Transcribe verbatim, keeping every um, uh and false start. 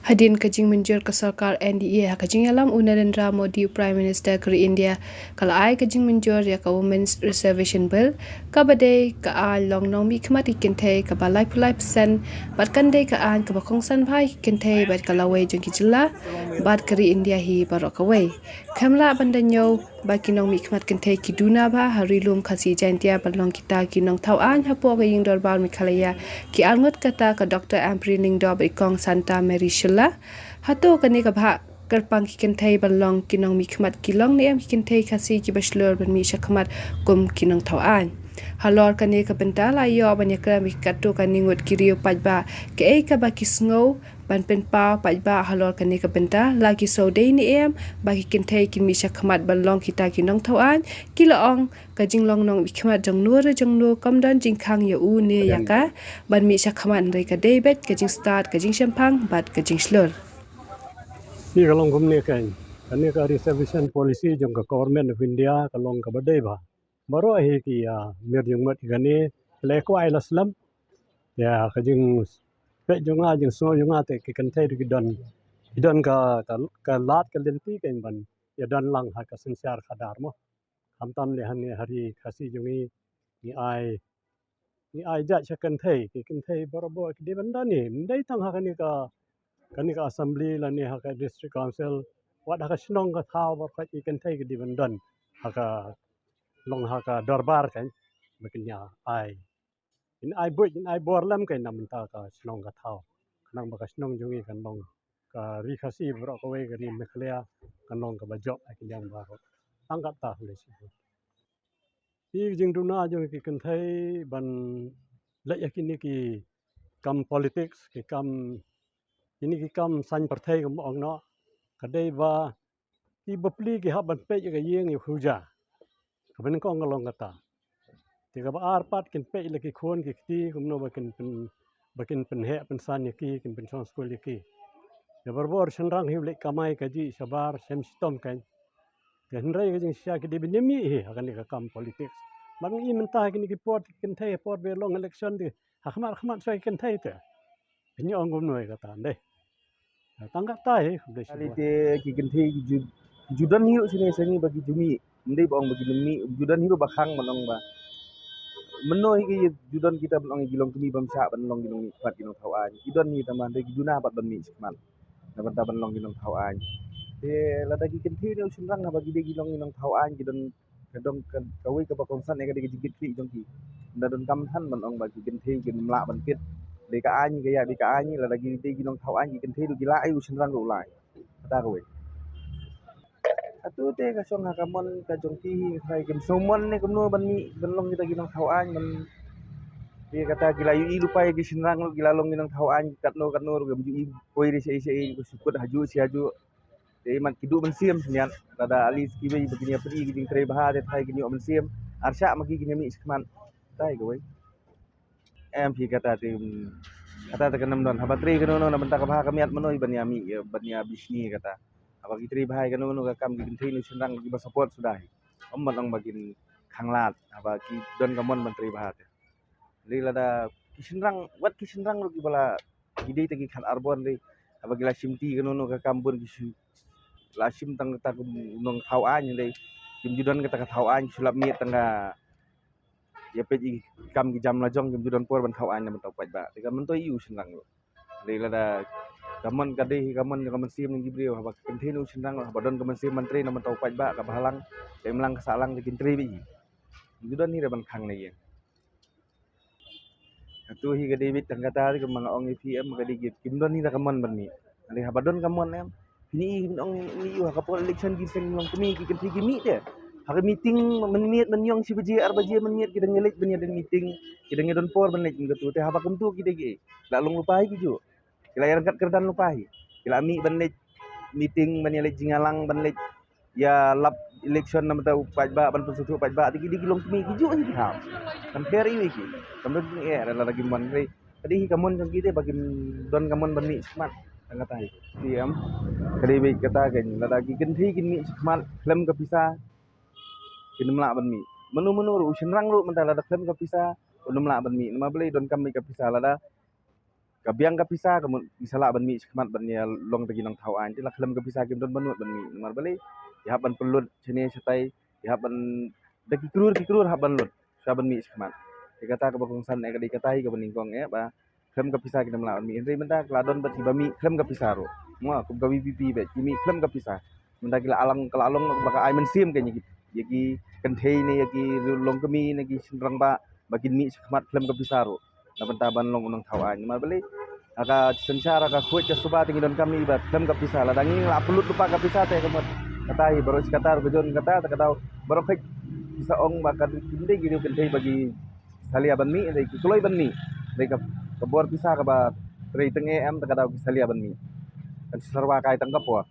Hadien ka jingmynjur ka sorkar N D A ha ka jingïalam u Narendra Modi u Prime Minister ka ri India, ka la ai ka jingmynjur ïa ka Women's Reservation Bill, kaba dei ka aiñ long nongmihkhmat ki kynthei kaba laiphew lai percent, bad kan dei ka aiñ kaba kongsan bha ïa ki kynthei bad ka lawei jong ki jylla bad ka ri India hi baroh kawei. Khlem lah ban da ñiew ba ki nongmihkhmat kynthei ki duna bha ha Ri Lum Khasi Jaiñtia ban long kita ki nongthaw aiñ hapoh ka Ïing Dorbar Meghalaya, ki arngut kata ka Doctor Ampareen Lyngdoh bad i Kong Santa Mary Shylla. Hato kane ka bhah kyrpang ki kynthei ban long ki nongmihkhmat ki long ne em ki kynthei Khasi kiba shlur ban mih shakhmat kum ki nongthaw aiñ? Halor kane ka bynta la ïoh ban ïakren bad katto katne ngut ki riew paidbah, kaei kaba ki sngew ban pynpaw paidbah halor kane ka bynta, la ki sngewdei ne em ba ki kynthei kin mih shakhmat ban long kita ki nongthaw aiñ? Ki la ong, ka jinglong nongmihkhmat jong no re jong no kam don jingkhang ïa u ne ïa ka ban mih shakhmat, hynrei ka dei beit ka jingstad, ka jingshemphang bad ka jingshlur. Ni ka long kumne kan, kane ka reservation policy jong ka Government of India ka long kaba dei bha. Baroh hi ki, ah, mir jingmut hi kane, ki la kwai la slem. Ïa ka jingpeit jong nga, jingsngew jong nga te ki kynthei ruh ki don, ki don ka, ka, ka lad ka lynti kan ban ïa don lang ha ka synshar khadar mo. Khamtam leh hangne ha ri Khasi jong ngi, ngi ai, ngi ai jait sha kynthei, ki kynthei barabor ki dei ban don hi. Ym dei tang ha kane ka, kane ka assembly lane ha ka district council, wat ha ka shnong ka thaw baroh ki kynthei ki dei ban don ha ka, long ha ka dorbar kan, ba kin ïa ai. Kin ai buit, kin ai bor lem kan na bynta ka shnong ka thaw. Khnang ba ka shnong jong ngi kan long, ka ri Khasi baroh kawei, ka ri Meghalaya kan long kaba jop ha ki liang baroh. Tang katta lei shi. Ki jingduna jong ki kynthei ban leh ïa kine ki kam politics, ki kam, kine ki kam saiñ pyrthei kumba ong noh, ka dei ba ki bapli ki hap ban peit ïa ka ïing ïa ka huja. Kaba nyngkong ka long kata. Te kaba ar pat kin peit ïa la ki khun ki kti kumno ba kin pyn, ba kin pynheh pynsaiñ ïa ki, kin pynshong skul ïa ki. Ïa barabor shynrang hi u leit kamai kajih shabar shem shitom kan. Te hynrei ka jingshisha ki dei ban ïa mih hi ha kane ka kam politics. Bad ngi mynta ha kine ki por ki kynthei, por ba long election te ha khmat khmat shuwa ki kynthei te. Phin ïa ong kumno ïa kata, dei. Tang katta hi, dei. Kali te ki kynthei ki ju, ki ju don hi ruh shane shane ba ki ju mih. Ym dei ba ong ba ki mih, ju don hi ruh ba khang ban ong ba. Mynno hi ki ju don kita ban ong ki long kmie bym shah ban long ki nongmihkhmat ki nongthaw aiñ. Ki don hi tang ba hynrei ki duna pat ban mih shakhmat. Na bynta ban long ki nongthaw aiñ. Te lada ki kynthei ne u shynrang haba ki dei ki long ki nongthaw aiñ ki don ka dong ka, kawei kaba kongsan ïa ka dei ka jingkit khlieh jong ki. Ynda donkam than ban ong ba ki kynthei kin ym lah ban kit. Dei ka aiñ ka ïa, dei ka aiñ, lada ki dei ki nongthaw aiñ ki kynthei ruh ki lah, ai u shynrang ruh u lah. Kata kawei. Hato te ka shong ha ka mon ka jong ki hi, ka kim sngewmon ne kumno ban mih ban long kita ki nongthaw aiñ ban. Te kata ki la ïohi lypa ïa ki shynrang ruh ki la long ki nongthaw aiñ katno katno ruh kim ju i poi re shaei shaei, ko shu kut hajuh shi hajuh. Te imat ki duh mynsiem shaniat, lada ali ski wei ba kin ïa pyrdi ki jingtrei bha te thai kin ïoh mynsiem. Arshah ma ki kin ïa mih shakhmat. Tai kawei. Em phi kata te, kata te kan ym don. Haba trei kano kano na bynta ka bha ka miat mynno ban ïa mih, ban ïa bishni kata. Haba ki trei bha kano kano ka kam ki kynthei ne u shynrang kiba support suda hi. Ym ban ong ba kin khanglad haba ki don ka mon ban trei bha te. Dei lada ki shynrang, wat ki shynrang ruh kiba la, ki dei tang ki khat ar bor dei. Haba ki la shim ti kano kano ka kam bun ki shu la shim tang kata ka nongthaw aiñ dei. Kim ju don kata ka thaw aiñ, shu lap miet tang ka ïa peit i kam ki jam la jong, kim ju don por ban thaw aiñ na bynta u paidbah. Te ka mynta ïa u shynrang ruh. Dei lada ka mon ka dei hi ka mon ka mynsiem na ki briew, haba ka kynthei ne u shynrang ruh haba don ka mynsiem ban trei na bynta u paidbah kaba ha lang, ka imlang ka sahlang te kin trei beit hi. Kim ju don hi re ban khang na ïing. Hato hi ka dei beit tang kata te kumba nga ong ïa phi em, ka dei ki, kim don hi da ka mon ban mih. Hynrei haba don ka mon em, phin i phin ong ïa u ha ka por election ki seng long kmie ki kynthei ki mih te. Ha ka meeting mynmiet, mynñiong shi baje ar baje mynmiet ki dang ïa leit ban ïa don meeting, ki dang ïa don por ban leit, kato te haba kumto ki dei ki la long lypa hi ki ju. Ki la ïa ryngkat kyrdan lypa hi. Ki la mih ban leit meeting, ban ïa leit jingïalang, ban leit ïa lap election na bynta u paidbah, ban pynsngewthuh paidbah, te ki dei ki long kmie ki ju hi ki ham. Kan pher ïa ki. Kan don ki eh lada ki mon, hynrei ka dei hi ka mon jong ki te ba kin don ka mon ban mih shakhmat. Tang kata hi. Te em, ka dei beit kata kan, lada ki kynthei kin mih shakhmat khlem ka pisa, kin ym lah ban mih. Mano mano ruh, u shynrang ruh mynta lada khlem ka pisa un ym lah ban mih. Namar balei? Donkam beit ka pisa. Lada ka biang ka pisa ka mut ki sa lah ban mih shakhmat ban ïa long tang ki nongthaw aiñ, te la khlem ka pisa kim don ban nud ban mih. Namar balei? Ki hap ban pynlut shane shatai, ki hap ban da ki krur ki krur hap ban lut sha ban mih shakhmat. Te kata kaba kongsan eh ka dei kata hi kaba nyngkong eh ba khlem ka pisa kim lah ban mih. Hynrei mynta ka la don bad kiba mih khlem ka pisa ruh. Mo, kum ka VPP bad ki mih khlem ka pisa. Mynta ki la alang, ka la long ba ka ai mynsiem ka ïa ki, ïa ki kynthei ne ïa ki longkmie ne ki shynrang ba, ba kin mih shakhmat khlem ka pisa ruh na bynta ban long u nongthaw aiñ. Namar balei? Ha ka synshar, ha ka khuid ka suba te ngi donkam ïa ba khlem ka pisa. Lada ngi la pynlut lypa ka pisa te ka mut kata hi baroh shi kata ruh ka jon kata, te ka daw baroh khuid ki sa ong ba ka dei, kim dei ki riew kynthei ba ki salia ban mih, dei ki kloi ban mih, dei ka, ka bor pisa kaba trei tang eh em, te ka daw ki salia ban mih. Kan syrwa kai tang ka por.